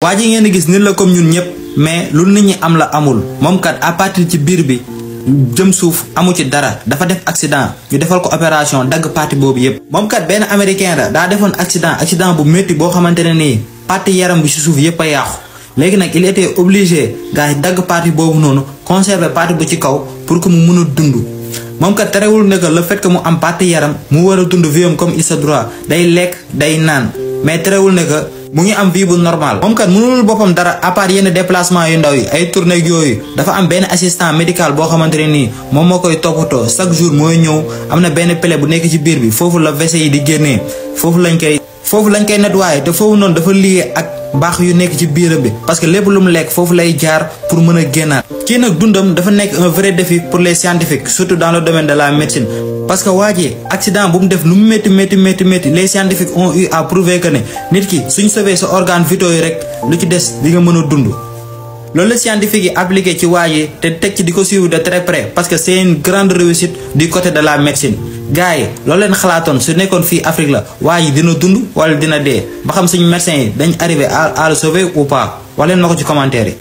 waa ji ngeen gis nit la comme ñun ñëpp mais lu nit ñi am la amul moom kat à partir ci biir bi jëm suuf amu ci dara dafa def accident ñu defal ko opération dagg partie boobu yëpp. moom kat benn américain la daa defoon accident bu métti boo xamante ne nii partie yaram bi ci suuf yëpp a yàqu léegi nag il était obligé gars yi dagg partie boobu noonu conserver partie bu ci kaw pour que mu mun a dund. moom kat terewul ne que le fait que mu am partie yaram mu war a dund viam comme il se doit day lekk day naan mais terewul ne que mu ngi am vie bu normal. moom kat mënul boppam dara à part yenn déplacement yu ndaw yi ay tournée yooyu dafa am benn assistant médical boo xamante ne nii moom moo koy toppatoo chaque jour mooy ñëw am na benn plaie bu nekk ci biir bi foofu la WC yi di génnee foofu lañ koy nettoyer te foofu noonu dafa lié ak baax yu nekk ci biiram bi parce que lépp lu mu lekk foofu lay jaar pour mën a génnaat. kii nag dundam dafa nekk un vrai défi pour les scientifiques surtout dans le domaine de la médecine parce que waa ji accident bu mu def lu mu métti les scientifiques ont eu à prouver que ne nit ki suñ sauver sa organe vitaux yi rek lu ci des di nga mën a dund. loolu la scientifique yi appliqué ci waa ji te teg ci di ko suivre de très près parce que c'est une grande réussite du côté de la médecine. gars yi loolu leen xalaatoon su nekkoon fii Afrique la waa ji dina dund wala dina dee ba xam suñu médecins yi dañ arrivé à le sauver ou pas wax leen ma ko ci commentaire yi.